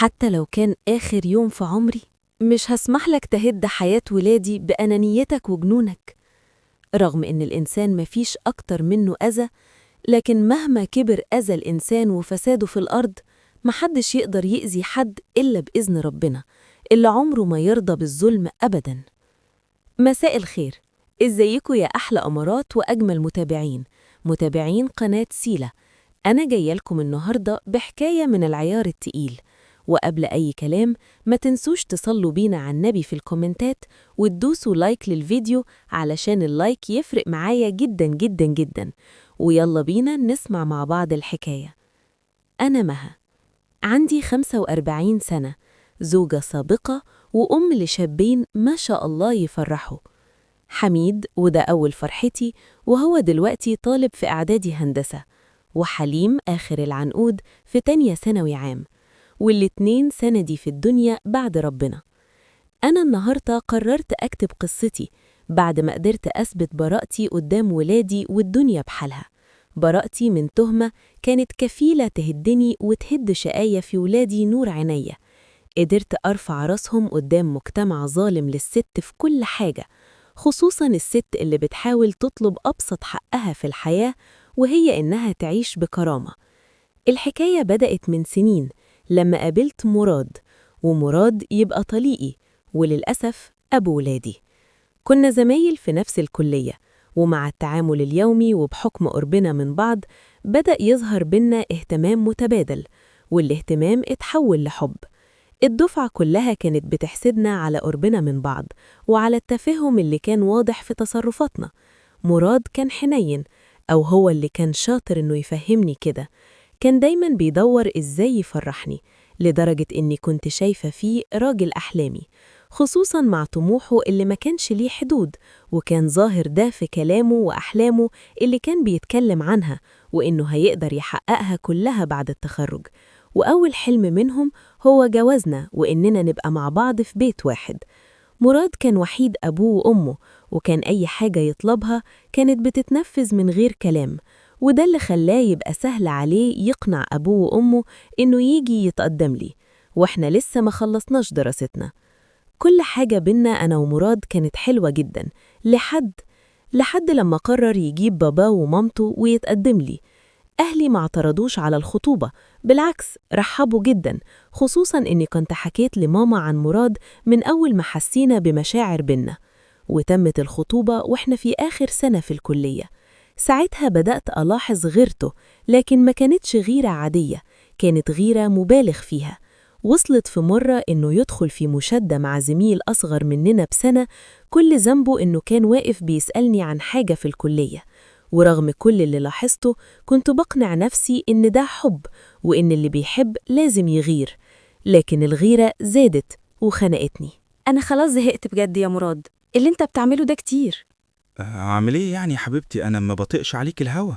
حتى لو كان آخر يوم في عمري مش هسمح لك تهد حياة ولادي بأنانيتك وجنونك. رغم إن الإنسان مفيش أكتر منه أذى، لكن مهما كبر أذى الإنسان وفساده في الأرض محدش يقدر يأذي حد إلا بإذن ربنا اللي عمره ما يرضى بالظلم أبداً. مساء الخير، ازيكم يا أحلى أمارات وأجمل متابعين قناة سيلا. أنا جاية لكم النهاردة بحكاية من العيار التقيل، وقبل أي كلام ما تنسوش تصلوا بينا على النبي في الكومنتات وتدوسوا like للفيديو علشان ال like يفرق معايا جدا جدا جدا. ويلا بينا نسمع مع بعض الحكاية. أنا مها، عندي 45 سنة، زوجة سابقة وأم لشابين ما شاء الله يفرحوا. حميد وده أول فرحتي وهو دلوقتي طالب في إعدادي هندسة، وحليم آخر العنقود في تانية ثانوي عام، والاتنين سندي في الدنيا بعد ربنا. أنا النهاردة قررت أكتب قصتي بعد ما قدرت أثبت براءتي قدام ولادي والدنيا بحالها. براءتي من تهمة كانت كفيلة تهدني وتهد شقاية في ولادي نور عينيا. قدرت أرفع راسهم قدام مجتمع ظالم للست في كل حاجة، خصوصاً الست اللي بتحاول تطلب أبسط حقها في الحياة وهي إنها تعيش بكرامة. الحكاية بدأت من سنين لما قابلت مراد، ومراد يبقى طليقي وللأسف أبو ولادي. كنا زمايل في نفس الكلية، ومع التعامل اليومي وبحكم قربنا من بعض بدأ يظهر بينا اهتمام متبادل، والاهتمام اتحول لحب. الدفعة كلها كانت بتحسدنا على قربنا من بعض وعلى التفاهم اللي كان واضح في تصرفاتنا. مراد كان حنين، أو هو اللي كان شاطر إنه يفهمني كده. كان دايماً بيدور إزاي يفرحني، لدرجة إني كنت شايفة فيه راجل أحلامي، خصوصاً مع طموحه اللي ما كانش ليه حدود، وكان ظاهر ده في كلامه وأحلامه اللي كان بيتكلم عنها وإنه هيقدر يحققها كلها بعد التخرج. وأول حلم منهم هو جوازنا وإننا نبقى مع بعض في بيت واحد. مراد كان وحيد أبوه وأمه، وكان أي حاجة يطلبها كانت بتتنفذ من غير كلام، وده اللي خلاه يبقى سهل عليه يقنع أبوه وأمه إنه يجي يتقدم لي، وإحنا لسه ما خلصناش دراستنا. كل حاجة بينا أنا ومراد كانت حلوة جدا لحد لما قرر يجيب باباه ومامته ويتقدم لي. أهلي ما اعترضوش على الخطوبة، بالعكس رحبوا جدا، خصوصا إني كنت حكيت لماما عن مراد من أول ما حسينا بمشاعر بينا. وتمت الخطوبة وإحنا في آخر سنة في الكلية. ساعتها بدأت ألاحظ غيرته، لكن ما كانتش غيرة عادية، كانت غيرة مبالغ فيها. وصلت في مرة إنه يدخل في مشادة مع زميل أصغر مننا بسنة، كل ذنبه إنه كان واقف بيسألني عن حاجة في الكلية. ورغم كل اللي لاحظته كنت بقنع نفسي إن ده حب، وإن اللي بيحب لازم يغير، لكن الغيرة زادت وخنقتني. أنا خلاص زهقت بجد يا مراد، اللي أنت بتعمله ده كتير. أعمل إيه يعني يا حبيبتي؟ أنا ما بطيقش عليك الهوا.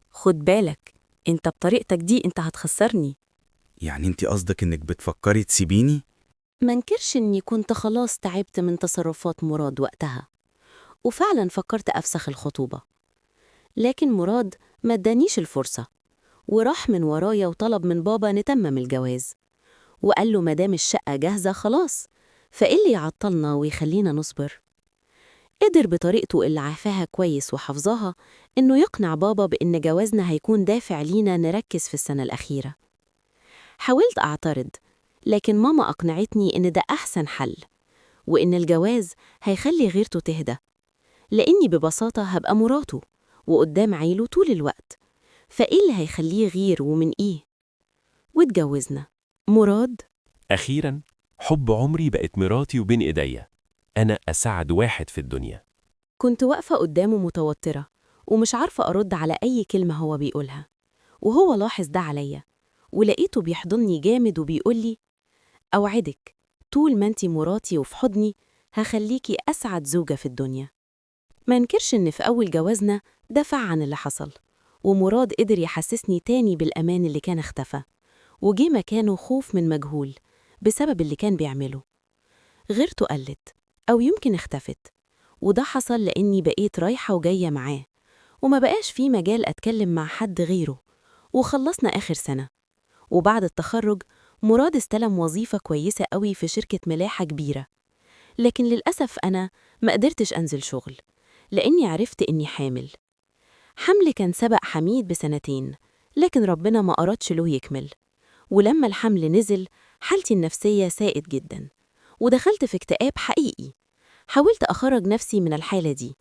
خد بالك، أنت بطريقتك دي أنت هتخسرني. يعني أنت قصدك إنك بتفكري تسيبيني؟ ما انكرش إني كنت خلاص تعبت من تصرفات مراد وقتها، وفعلا فكرت أفسخ الخطوبة، لكن مراد ما ادانيش الفرصة، وراح من ورايا وطلب من بابا نتمم الجواز، وقال له مدام الشقة جاهزة خلاص، فإيه اللي يعطلنا ويخلينا نصبر؟ قدر بطريقته اللي عارفاها كويس وحافظاها إنه يقنع بابا بإن جوازنا هيكون دافع لينا نركز في السنة الأخيرة. حاولت أعترض، لكن ماما أقنعتني إن ده أحسن حل، وإن الجواز هيخلي غيرته تهدى، لإني ببساطة هبقى مراته وقدام عيله طول الوقت، فإيه اللي هيخليه غير ومن إيه؟ واتجوزنا. مراد أخيراً حب عمري بقت مراتي وبين إيديا، أنا أسعد واحد في الدنيا. كنت واقفة قدامه متوترة ومش عارفة أرد على أي كلمة هو بيقولها، وهو لاحظ ده عليا، ولقيته بيحضني جامد وبيقولي أوعدك طول ما انتي مراتي وفي حضني هخليكي أسعد زوجة في الدنيا. ما انكرش إن في أول جوازنا دفع عن اللي حصل، ومراد قدر يحسسني تاني بالأمان اللي كان اختفى، وجي مكانه خوف من مجهول بسبب اللي كان بيعمله. غيرته قلت أو يمكن اختفت، وده حصل لأني بقيت رايحة وجاية معاه، وما بقاش في مجال أتكلم مع حد غيره. وخلصنا آخر سنة، وبعد التخرج مراد استلم وظيفة كويسة قوي في شركة ملاحة كبيرة، لكن للأسف أنا ما قدرتش أنزل شغل لأني عرفت إني حامل. حمل كان سبق حميد بسنتين، لكن ربنا ما أرادش له يكمل. ولما الحمل نزل حالتي النفسية ساءت جدا، ودخلت في اكتئاب حقيقي. حاولت أخرج نفسي من الحالة دي،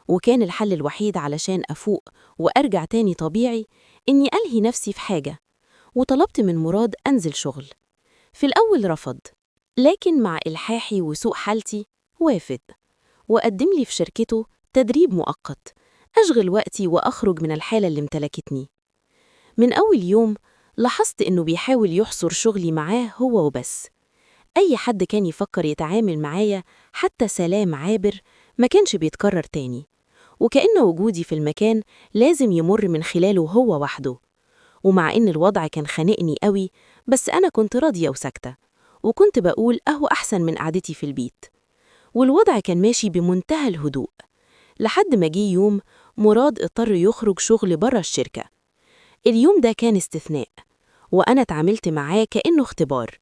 وكان الحل الوحيد علشان أفوق وأرجع تاني طبيعي إني ألهي نفسي في حاجة. وطلبت من مراد أنزل شغل. في الأول رفض، لكن مع إلحاحي وسوء حالتي وافق، وقدم لي في شركته تدريب مؤقت أشغل وقتي وأخرج من الحالة اللي امتلكتني. من أول يوم لاحظت إنه بيحاول يحصر شغلي معاه هو وبس. أي حد كان يفكر يتعامل معايا حتى سلام عابر ما كانش بيتكرر تاني، وكأن وجودي في المكان لازم يمر من خلاله هو وحده. ومع إن الوضع كان خانقني قوي، بس أنا كنت راضية وساكتة، وكنت بقول أهو أحسن من قعدتي في البيت. والوضع كان ماشي بمنتهى الهدوء لحد ما جه يوم مراد اضطر يخرج شغل برا الشركة. اليوم ده كان استثناء، وأنا اتعاملت معاه كأنه اختبار.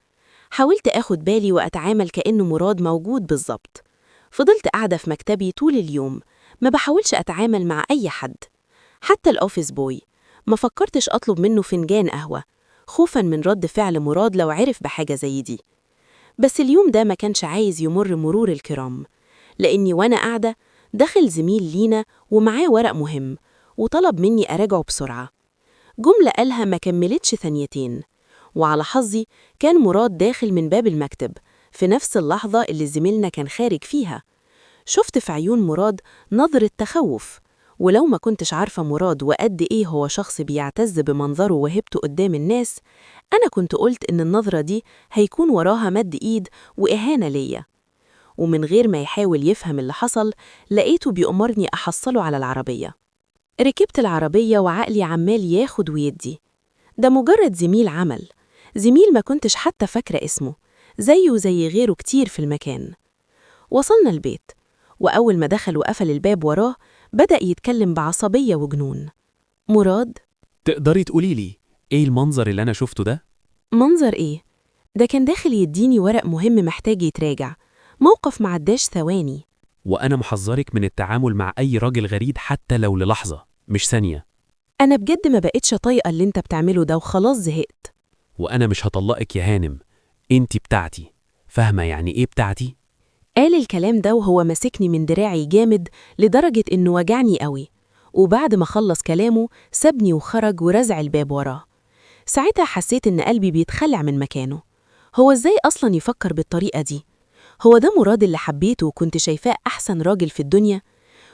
حاولت أخد بالي وأتعامل كأنه مراد موجود بالظبط. فضلت قاعدة في مكتبي طول اليوم، ما بحاولش أتعامل مع أي حد، حتى ال office boy ما فكرتش أطلب منه فنجان قهوة، خوفاً من رد فعل مراد لو عرف بحاجة زي دي. بس اليوم ده ما كانش عايز يمر مرور الكرام، لأني وأنا قاعدة دخل زميل لينا ومعاه ورق مهم وطلب مني أراجعه بسرعة. جملة قالها ما كملتش ثانيتين، وعلى حظي كان مراد داخل من باب المكتب في نفس اللحظة اللي زميلنا كان خارج فيها. شفت في عيون مراد نظرة تخوف، ولو ما كنتش عارفة مراد وقد إيه هو شخص بيعتز بمنظره وهيبته قدام الناس، أنا كنت قلت إن النظرة دي هيكون وراها مد إيد وإهانة ليا. ومن غير ما يحاول يفهم اللي حصل لقيته بيأمرني أحصله على العربية. ركبت العربية وعقلي عمال ياخد ويدي. ده مجرد زميل عمل، زميل ما كنتش حتى فاكرة اسمه، زيه زي غيره كتير في المكان. وصلنا البيت، وأول ما دخل وقفل الباب وراه بدأ يتكلم بعصبية وجنون. مراد: تقدري تقولي لي إيه المنظر اللي أنا شفته ده؟ منظر إيه؟ ده كان داخل يديني ورق مهم محتاج يتراجع، موقف معداش ثواني. وأنا محذرك من التعامل مع أي راجل غريب حتى لو للحظة مش ثانية. أنا بجد ما بقتش طايقة اللي أنت بتعمله ده وخلاص زهقت. وأنا مش هطلقك يا هانم، أنت بتاعتي، فاهمة يعني إيه بتاعتي؟ قال الكلام ده وهو ماسكني من دراعي جامد لدرجة إنه وجعني قوي. وبعد ما خلص كلامه سابني وخرج ورزع الباب وراه. ساعتها حسيت إن قلبي بيتخلع من مكانه. هو إزاي أصلاً يفكر بالطريقة دي؟ هو ده مراد اللي حبيته وكنت شايفاه أحسن راجل في الدنيا؟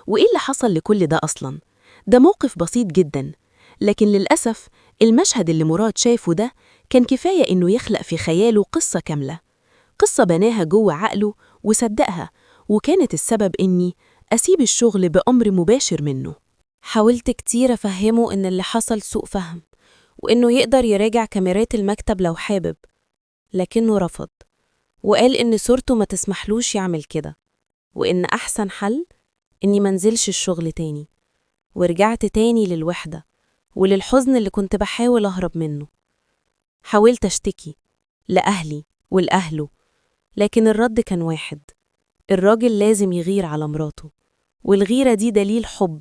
وإيه اللي حصل لكل ده أصلاً؟ ده موقف بسيط جداً، لكن للأسف المشهد اللي مراد شايفه ده كان كفاية إنه يخلق في خياله قصة كاملة، قصة بناها جوه عقله وصدقها، وكانت السبب إني أسيب الشغل بأمر مباشر منه. حاولت كتير أفهمه إن اللي حصل سوء فهم، وإنه يقدر يراجع كاميرات المكتب لو حابب، لكنه رفض وقال إن صورته ما تسمحلوش يعمل كده، وإن أحسن حل إني منزلش الشغل تاني. ورجعت تاني للوحدة وللحزن اللي كنت بحاول أهرب منه. حاولت أشتكي لأهلي ولأهله، لكن الرد كان واحد: الراجل لازم يغير على مراته، والغيرة دي دليل حب.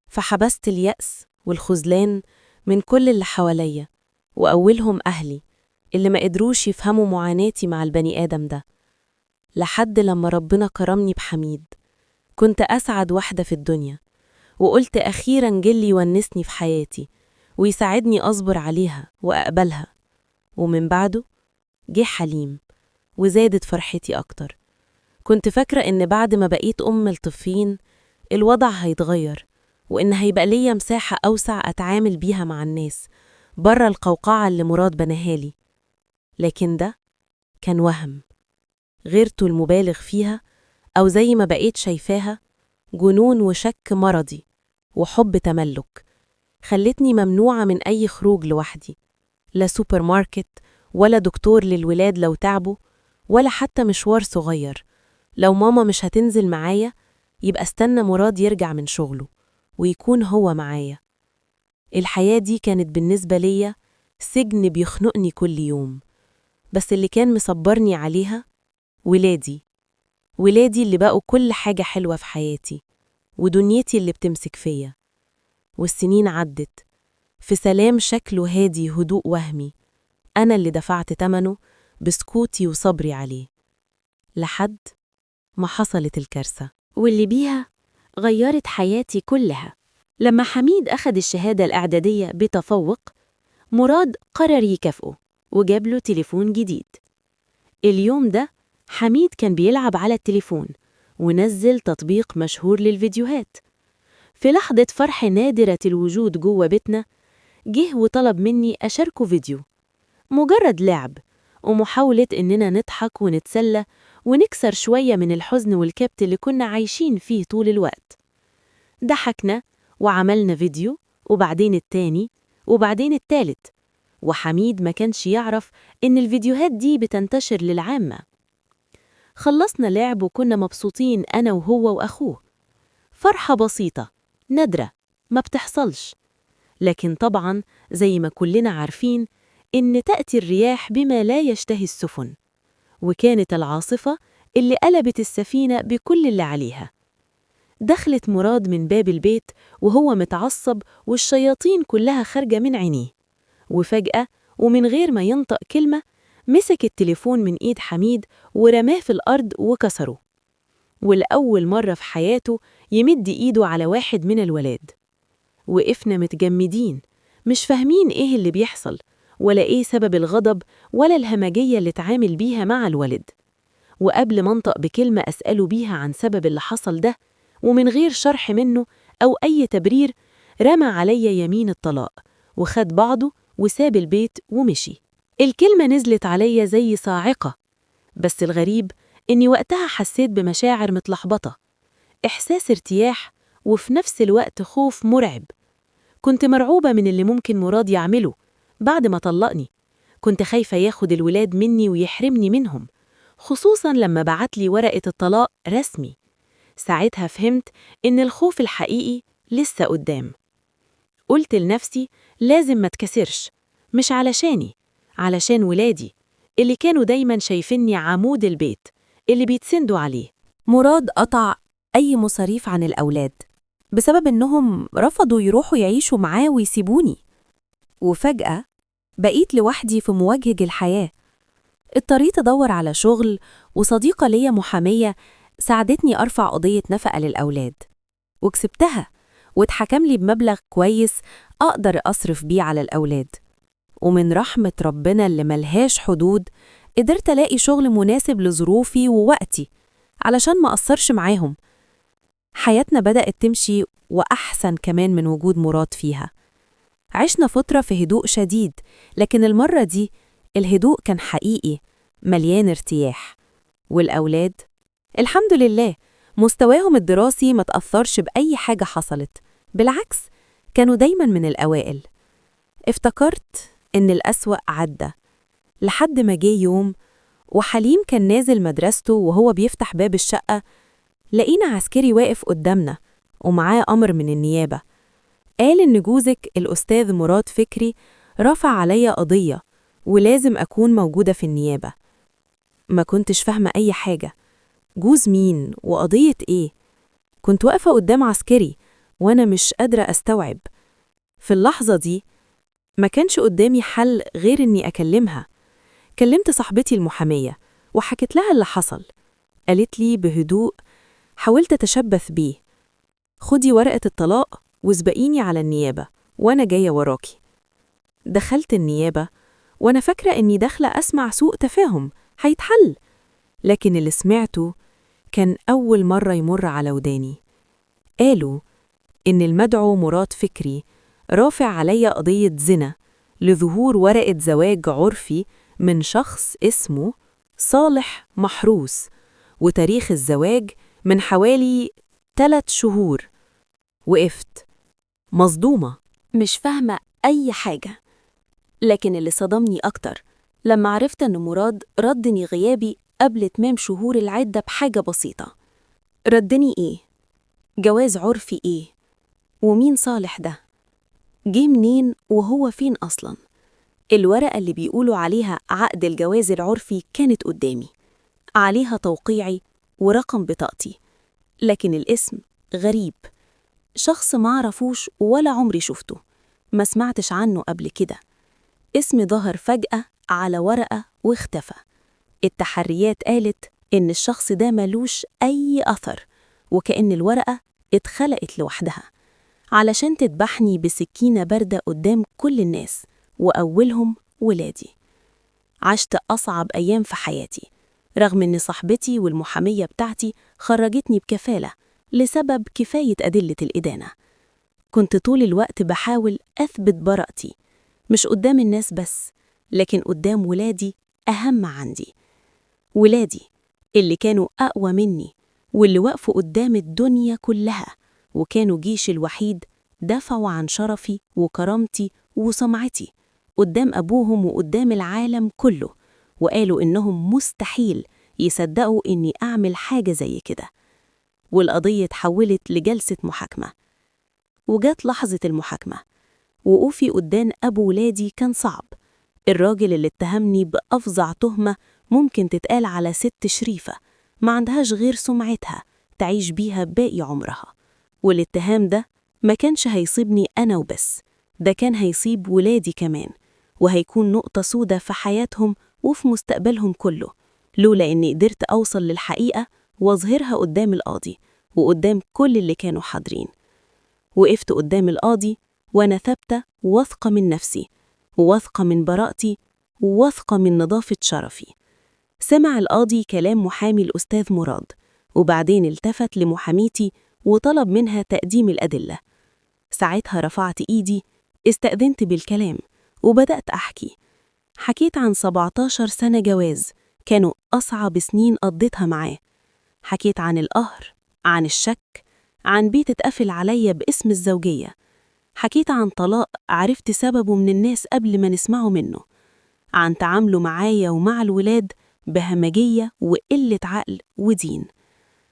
فحبست اليأس والخذلان من كل اللي حواليا، وأولهم أهلي اللي ما قدروش يفهموا معاناتي مع البني آدم ده. لحد لما ربنا كرمني بحميد، كنت أسعد واحدة في الدنيا، وقلت أخيراً جلي يونسني في حياتي ويساعدني أصبر عليها وأقبلها. ومن بعده جه حليم وزادت فرحتي أكتر. كنت فاكرة إن بعد ما بقيت أم لطفلين الوضع هيتغير، وإن هيبقى ليا مساحة أوسع أتعامل بيها مع الناس برا القوقعة اللي مراد بناهالي. لكن ده كان وهم. غيرته المبالغ فيها، أو زي ما بقيت شايفاها، جنون وشك مرضي وحب تملك، خلتني ممنوعة من أي خروج لوحدي، لا سوبر ماركت ولا دكتور للولاد لو تعبوا، ولا حتى مشوار صغير. لو ماما مش هتنزل معايا يبقى استنى مراد يرجع من شغله ويكون هو معايا. الحياة دي كانت بالنسبة ليا سجن بيخنقني كل يوم. بس اللي كان مصبرني عليها ولادي، ولادي اللي بقوا كل حاجة حلوة في حياتي ودنيتي اللي بتمسك فيا. والسنين عدت في سلام شكله هادي، هدوء وهمي أنا اللي دفعت تمنه بسكوتي وصبري عليه، لحد ما حصلت الكارثة واللي بيها غيرت حياتي كلها. لما حميد أخد الشهادة الإعدادية بتفوق، مراد قرر يكافئه وجاب له تليفون جديد. اليوم ده حميد كان بيلعب على التليفون ونزل تطبيق مشهور للفيديوهات. في لحظة فرح نادرة الوجود جوه بيتنا، جه وطلب مني أشاركه فيديو، مجرد لعب ومحاولة إننا نضحك ونتسلى ونكسر شوية من الحزن والكبت اللي كنا عايشين فيه طول الوقت. ضحكنا وعملنا فيديو، وبعدين التاني، وبعدين التالت، وحميد ما كانش يعرف إن الفيديوهات دي بتنتشر للعامة. خلصنا لعب وكنا مبسوطين أنا وهو وأخوه. فرحة بسيطة نادرة ما بتحصلش، لكن طبعاً زي ما كلنا عارفين إن تأتي الرياح بما لا يشتهي السفن، وكانت العاصفة اللي قلبت السفينة بكل اللي عليها. دخلت مراد من باب البيت وهو متعصب والشياطين كلها خارجة من عينيه، وفجأة ومن غير ما ينطق كلمة مسك التليفون من إيد حميد ورماه في الأرض وكسره. والأول مرة في حياته يمد إيده على واحد من الولاد. وقفنا متجمدين مش فاهمين إيه اللي بيحصل، ولا إيه سبب الغضب ولا الهمجية اللي اتعامل بيها مع الولد. وقبل ما انطق بكلمة أسأله بيها عن سبب اللي حصل ده، ومن غير شرح منه أو أي تبرير، رمى عليا يمين الطلاق وخد بعضه وساب البيت ومشي. الكلمة نزلت عليا زي صاعقة، بس الغريب إني وقتها حسيت بمشاعر متلخبطة، إحساس ارتياح وفي نفس الوقت خوف مرعب. كنت مرعوبة من اللي ممكن مراد يعمله بعد ما طلقني، كنت خايفة ياخد الولاد مني ويحرمني منهم، خصوصاً لما بعتلي ورقة الطلاق رسمي. ساعتها فهمت إن الخوف الحقيقي لسه قدام. قلت لنفسي لازم ما تكسرش، مش علشاني، علشان ولادي اللي كانوا دايماً شايفيني عمود البيت اللي بيتسندوا عليه. مراد قطع أي مصاريف عن الأولاد بسبب إنهم رفضوا يروحوا يعيشوا معاه ويسيبوني، وفجأة بقيت لوحدي في مواجهة الحياة. اضطريت أدور على شغل، وصديقة ليا محامية ساعدتني أرفع قضية نفقة للأولاد وكسبتها، واتحكم لي بمبلغ كويس أقدر أصرف بيه على الأولاد. ومن رحمة ربنا اللي ملهاش حدود قدرت ألاقي شغل مناسب لظروفي ووقتي علشان ما أقصرش معاهم. حياتنا بدأت تمشي وأحسن كمان من وجود مراد فيها. عشنا فترة في هدوء شديد، لكن المرة دي الهدوء كان حقيقي مليان ارتياح. والأولاد الحمد لله مستواهم الدراسي ما تأثرش بأي حاجة حصلت، بالعكس كانوا دايما من الأوائل. افتكرت إن الأسوأ عدى، لحد ما جه يوم وحليم كان نازل مدرسته وهو بيفتح باب الشقة لقينا عسكري واقف قدامنا ومعاه أمر من النيابة. قال إن جوزك الأستاذ مراد فكري رفع عليا قضية ولازم أكون موجودة في النيابة. ما كنتش فاهمة أي حاجة، جوز مين وقضية إيه؟ كنت واقفة قدام عسكري وأنا مش قادرة أستوعب. في اللحظة دي ما كانش قدامي حل غير إني أكلمها. كلمت صاحبتي المحامية وحكت لها اللي حصل. قالت لي بهدوء حاولت أتشبث بيه، خدي ورقة الطلاق واسبقيني على النيابة وأنا جاية وراكي. دخلت النيابة وأنا فاكرة إني داخلة أسمع سوء تفاهم هيتحل، لكن اللي سمعته كان أول مرة يمر على وداني. قالوا إن المدعو مراد فكري رافع عليا قضية زنا لظهور ورقة زواج عرفي من شخص اسمه صالح محروس، وتاريخ الزواج من حوالي 3 شهور. وقفت مصدومة مش فاهمة أي حاجة. لكن اللي صدمني أكتر لما عرفت أن مراد ردني غيابي قبل تمام شهور العدة بحاجة بسيطة. ردني إيه؟ جواز عرفي إيه؟ ومين صالح ده؟ جه منين وهو فين أصلاً؟ الورقة اللي بيقولوا عليها عقد الجواز العرفي كانت قدامي، عليها توقيعي ورقم بطاقتي، لكن الاسم غريب، شخص ما عرفوش ولا عمري شفته، ما سمعتش عنه قبل كده. اسمي ظهر فجأة على ورقة واختفى. التحريات قالت إن الشخص ده ملوش أي أثر، وكأن الورقة اتخلقت لوحدها علشان تذبحني بسكينة باردة قدام كل الناس، وأولهم ولادي. عشت أصعب أيام في حياتي، رغم إن صاحبتي والمحامية بتاعتي خرجتني بكفالة لسبب كفاية أدلة الإدانة. كنت طول الوقت بحاول أثبت براءتي، مش قدام الناس بس، لكن قدام ولادي أهم عندي. ولادي اللي كانوا أقوى مني، واللي وقفوا قدام الدنيا كلها، وكانوا جيش الوحيد دافعوا عن شرفي وكرامتي وسمعتي قدام أبوهم وقدام العالم كله، وقالوا إنهم مستحيل يصدقوا إني أعمل حاجة زي كده. والقضية اتحولت لجلسة محاكمة، وجات لحظة المحاكمة. وقوفي قدام أبو ولادي كان صعب، الراجل اللي اتهمني بأفظع تهمة ممكن تتقال على ست شريفة ما عندهاش غير سمعتها تعيش بيها باقي عمرها. والاتهام ده ما كانش هيصيبني أنا وبس، ده كان هيصيب ولادي كمان، وهيكون نقطة سودة في حياتهم وفي مستقبلهم كله، لولا إني قدرت أوصل للحقيقة وأظهرها قدام القاضي وقدام كل اللي كانوا حاضرين. وقفت قدام القاضي وأنا ثابتة، واثقة من نفسي، وواثقة من براءتي، وواثقة من نظافة شرفي. سمع القاضي كلام محامي الأستاذ مراد، وبعدين التفت لمحاميتي وطلب منها تقديم الأدلة. ساعتها رفعت إيدي، استأذنت بالكلام وبدأت أحكي. حكيت عن 17 سنة جواز كانوا أصعب سنين قضيتها معاه. حكيت عن القهر، عن الشك، عن بيت اتقفل عليا باسم الزوجية. حكيت عن طلاق عرفت سببه من الناس قبل ما نسمعه منه، عن تعامله معايا ومع الولاد بهمجية وقلة عقل ودين.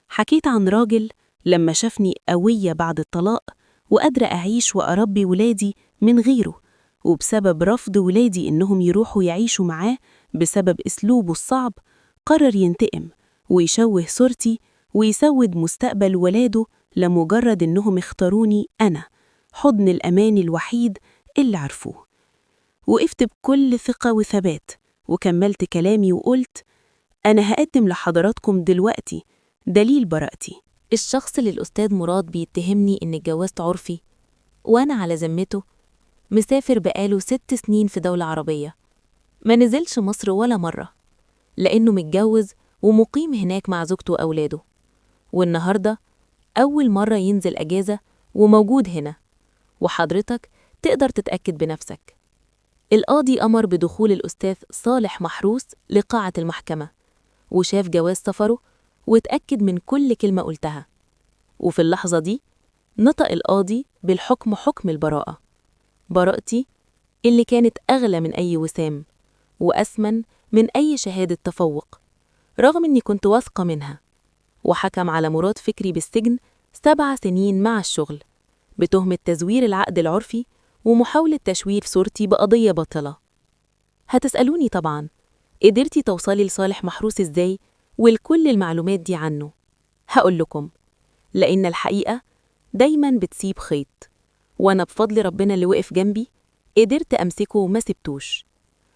حكيت عن راجل لما شافني قوية بعد الطلاق وقادرة أعيش وأربي ولادي من غيره، وبسبب رفض ولادي إنهم يروحوا يعيشوا معاه بسبب أسلوبه الصعب، قرر ينتقم ويشوه صورتي ويسود مستقبل ولاده لمجرد إنهم اختاروني أنا، حضن الأمان الوحيد اللي عرفوه. وقفت بكل ثقة وثبات وكملت كلامي وقلت: أنا هقدم لحضراتكم دلوقتي دليل براءتي. الشخص اللي الأستاذ مراد بيتهمني إني اتجوزت عرفي وأنا على ذمته، مسافر بقاله 6 سنين في دولة عربية، ما نزلش مصر ولا مرة، لأنه متجوز ومقيم هناك مع زوجته وأولاده، والنهاردة أول مرة ينزل أجازة وموجود هنا، وحضرتك تقدر تتأكد بنفسك. القاضي أمر بدخول الأستاذ صالح محروس لقاعة المحكمة، وشاف جواز سفره واتأكد من كل كلمة قلتها. وفي اللحظة دي نطق القاضي بالحكم، حكم البراءة. براءتي اللي كانت أغلى من أي وسام وأثمن من أي شهادة تفوق، رغم أني كنت واثقة منها. وحكم على مراد فكري بالسجن 7 سنين مع الشغل بتهمة تزوير العقد العرفي ومحاولة تشويه صورتي بقضية باطلة. هتسألوني طبعاً، قدرتي توصلي لصالح محروس إزاي والكل المعلومات دي عنه؟ هقول لكم، لأن الحقيقة دايماً بتسيب خيط، وأنا بفضل ربنا اللي وقف جنبي قدرت أمسكه وما سبتوش.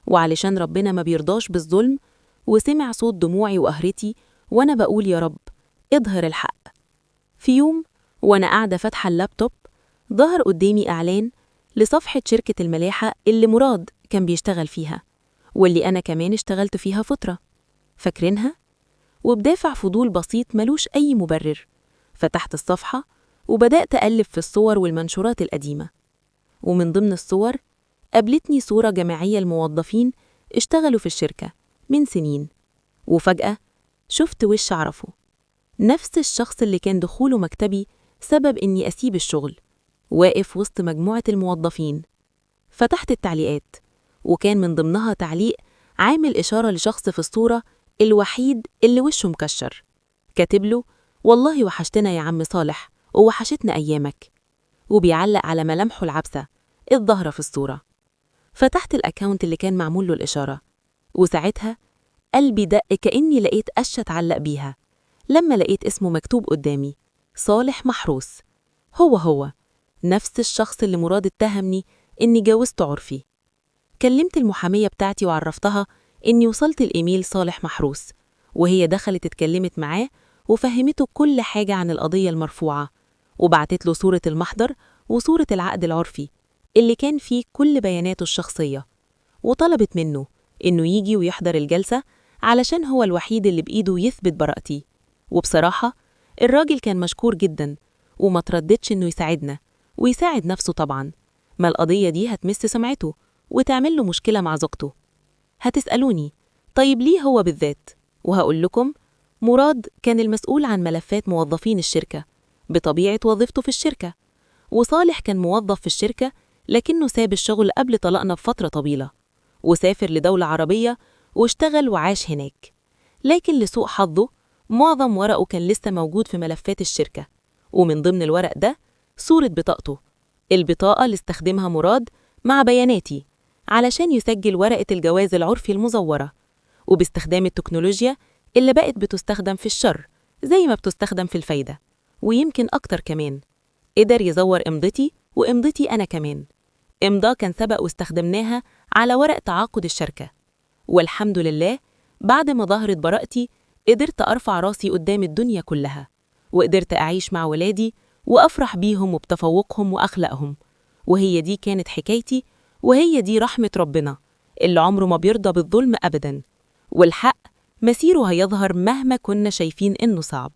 وعلشان ربنا ما بيرضاش بالظلم وسمع صوت دموعي وقهرتي وأنا بقول يا رب اظهر الحق. في يوم وأنا قاعدة فاتحة اللابتوب، ظهر قدامي إعلان لصفحة شركة الملاحة اللي مراد كان بيشتغل فيها، واللي أنا كمان اشتغلت فيها فترة، فاكرينها؟ وبدافع فضول بسيط ملوش أي مبرر فتحت الصفحة وبدأت أقلب في الصور والمنشورات القديمة. ومن ضمن الصور قابلتني صورة جماعية لموظفين اشتغلوا في الشركة من سنين، وفجأة شفت وش أعرفه، نفس الشخص اللي كان دخوله مكتبي سبب إني أسيب الشغل، واقف وسط مجموعة الموظفين. فتحت التعليقات، وكان من ضمنها تعليق عامل إشارة لشخص في الصورة الوحيد اللي وشه مكشر، كاتب له: والله وحشتنا يا عم صالح ووحشتنا أيامك، وبيعلق على ملامحه العبسة الظاهرة في الصورة. فتحت ال account اللي كان معمول له الإشارة، وساعتها قلبي دق كأني لقيت قشة اتعلق بيها لما لقيت اسمه مكتوب قدامي، صالح محروس. هو هو نفس الشخص اللي مراد اتهمني إني جوزته عرفي. كلمت المحامية بتاعتي وعرفتها إني وصلت الإيميل صالح محروس، وهي دخلت اتكلمت معاه وفهمته كل حاجة عن القضية المرفوعة، وبعتت له صورة المحضر وصورة العقد العرفي اللي كان فيه كل بياناته الشخصية، وطلبت منه إنه يجي ويحضر الجلسة علشان هو الوحيد اللي بإيده يثبت براءتي. وبصراحة الراجل كان مشكور جدا وما ترددش إنه يساعدنا ويساعد نفسه طبعا، ما القضية دي هتمس سمعته وتعمل له مشكلة مع زوجته. هتسألوني طيب ليه هو بالذات؟ وهقول لكم مراد كان المسؤول عن ملفات موظفين الشركة بطبيعة وظيفته في الشركة، وصالح كان موظف في الشركة لكنه ساب الشغل قبل طلاقنا بفترة طويلة وسافر لدولة عربية واشتغل وعاش هناك، لكن لسوء حظه معظم ورقه كان لسه موجود في ملفات الشركة، ومن ضمن الورق ده صورة بطاقته، البطاقة اللي استخدمها مراد مع بياناتي علشان يسجل ورقة الجواز العرفي المزورة، وباستخدام التكنولوجيا اللي بقت بتستخدم في الشر زي ما بتستخدم في الفايدة ويمكن أكتر كمان، قدر يزور إمضتي وإمضتي أنا كمان، إمضاء كان سبق واستخدمناها على ورق تعاقد الشركة. والحمد لله بعد ما ظهرت براءتي قدرت أرفع راسي قدام الدنيا كلها، وقدرت أعيش مع ولادي وأفرح بيهم وبتفوقهم وأخلاقهم. وهي دي كانت حكايتي، وهي دي رحمة ربنا اللي عمره ما بيرضى بالظلم أبداً، والحق مسيره هيظهر مهما كنا شايفين إنه صعب.